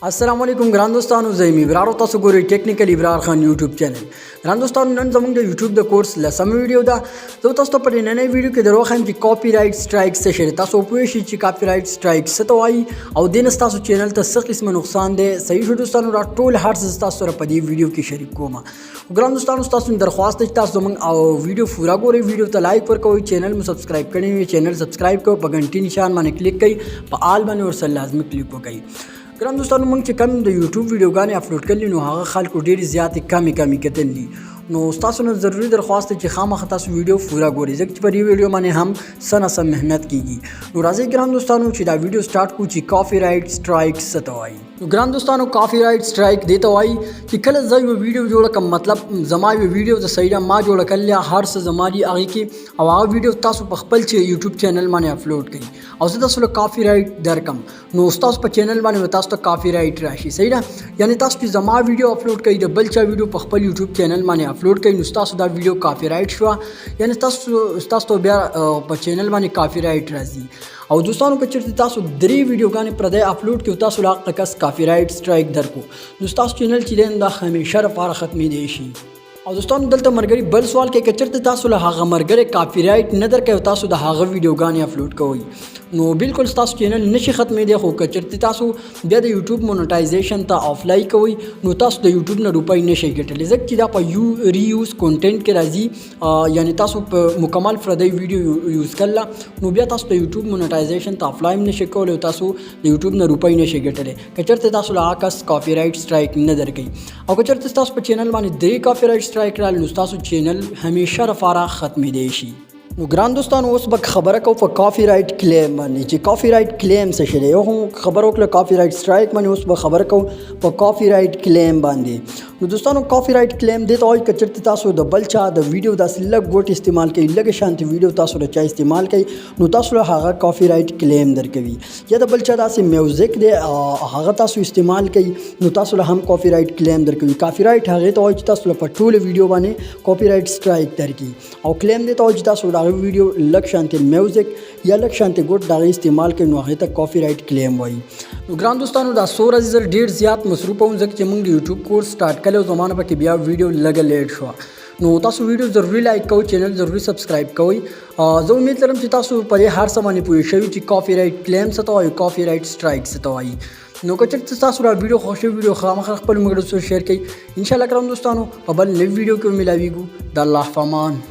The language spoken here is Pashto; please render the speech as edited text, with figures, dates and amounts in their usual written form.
السلام علیکم ګران دوستانو، زه یم ابرار او تاسو ګورئ ټیکنیکل ابرار خان یوټیوب چینل. ګران دوستانو، نن زموږ د یوټیوب د کورس لسمه ویډیو ده. زه تاسو ته په دې نننۍ ویډیو کې دروښیم چې کاپي رائټ سټرایک څه شی دی. تاسو پوه شئ چې کاپي رائټ سټرایک څه ته وایي او دې نه ستاسو چینل ته څه قسمه نقصان دی. صحیح شو دوستانو، دا ټول هر څه تاسو سره په دې ویډیو کې شریک کوم. ګران دوستانو، ستاسو درخواست دی چې تاسو زموږ او ویډیو پوره ګورئ، ویډیو ته لایک ورکوئ، چینل مو سبسکرایب کړی وي چینل سبسکرایب کړئ، په غنټې نشان باندې کلیک کړئ، په آل باندې ورسره لازمي کلیک وکړئ. ګران دوستانو، موږ چې کم د یوټیوب ویډیوګانې اپلوډ کړلې نو هغه خلکو ډېرې زیاتې کمې کمې کتلې. نو تاسو نه ضروري درخواست دی چې خامخا تاسو ویډیو پوره ګورئ، ځکه چې په دې ویډیو باندې هم څه نه څه محنت کیږي. نو راځئ ګران دوستانو چې دا ویډیو سټارټ کړو چې کاپي رائټ سټرایک څه ته وایي. نو ګران دوستانو، کاپي رائټ سټرایک دې ته وایي چې کله زه یو ویډیو جوړه کړم، مطلب زما یو ویډیو د صحیح ده، ما جوړه کړلې، هر څه زما دي هغې کې، او هغه ویډیو تاسو په خپل چې یوټیوب چینل باندې اپلوډ کړئ او زه تاسو له کاپي رائټ درکم، نو تاسو په چینل باندې به تاسو ته کاپي رائټ راشي. صحیح ده، یعنی تاسو چې زما ویډیو اپلوډ کړئ، د بل چا ویډیو په خپل یوټیوب چینل باندې اپلوډ کړئ، نو تاسو دا ویډیو کاپي رائټ شوه، یعنی تاسو بیا په چینل باندې کاپي رائټ راځي. او دوستانو، که چېرته تاسو درې ویډیوګانې پردی اپلوډ کړئ، تاسو له هغه کس کاپي رائټ سټرایک درکو، نو ستاسو چینل چې دی دا همیشه لپاره ختمېدی شي. او دوستانو، دلته مرګري بل سوال کوي، که چېرته تاسو له هغه مرګري کاپي رائټ نه درکوي او تاسو د هغه ویډیوګانې اپلوډ کوئ، نو بالکل ستاسو چینل نشي ختمېدی، خو که چېرته تاسو بیا د یوټیوب مونټایزیشن ته اپلای کوئ نو تاسو د یوټیوب نه روپۍ نشئ ګټلی، ځکه چې دا په یو ری یوز کنټینټ کې راځي، یعنی تاسو په مکمل پردی ویډیو یوز کړله، نو بیا تاسو د یوټیوب مونټایزیشن ته اپلای هم نشئ کولی او تاسو د یوټیوب نه روپۍ نشئ ګټلی که چېرته تاسو له هغه کس کاپي رائټ سټرایک نه درکوي. او که چېرته ستاسو په چینل باندې درې کاپي رائټ سټرایک راغلی، نو ستاسو چینل همیشه لپاره ختمېدی شي. نو ګران دوستانو، اوس به خبره کوو په کاپي رائټ کلیم باندې چې کاپي رائټ کلیم څه شی دی. یو هم خبره وکړه کاپي رائټ سټرایک باندې، اوس به خبره کوو په کاپي رائټ کلیم باندې. نو دوستانو، کاپي رائټ کلیم دې ته وایي که چېرته تاسو د بل چا د ویډیو داسې لږ ګوټ استعمال کوئ، لږ شانتې ویډیو تاسو د چا استعمال کوئ، نو تاسو له هغه کاپي رائټ کلیم درکوي، یا د بل چا داسې میوزیک دی هغه تاسو استعمال کوئ، نو تاسو له هم کاپي رائټ کلیم درکوي. کاپي رائټ هغې ته وایي چې تاسو له په ټوله ویډیو باندې کاپي رائټ سټرایک درکړي، او کلیم دې ته وایي چې تاسو د هغې ویډیو لږ شانتې میوزیک یا لږ شانتې ګوټ د هغې استعمال کوئ، نو هغې ته کاپي رائټ کلیم وایي. نو ګران دوستانو، دا څو ورځې زه ډېر زیات مصروف وم، ځکه چې موږ د یوټیوب کورس سټارټ کړی او زما نه پکې بیا ویډیو لږه لیټ شوه. نو تاسو ویډیو ضروري لایک کوئ، چینل ضروري سبسکرایب کوئ. زه امید لرم چې تاسو په دې هر څه باندې پوه شوي چې کاپي رائټ کلیم څه ته وایي، کاپي رائټ سټرایک څه ته وایي. نو که چېرته تاسو دا ویډیو خوښ شوي، ویډیو خامخا خپل ملګرو سره شیر کړئ. انشاءالله ګران دوستانو، په بل نوي ویډیو کې ملاویږو. د الله په امان.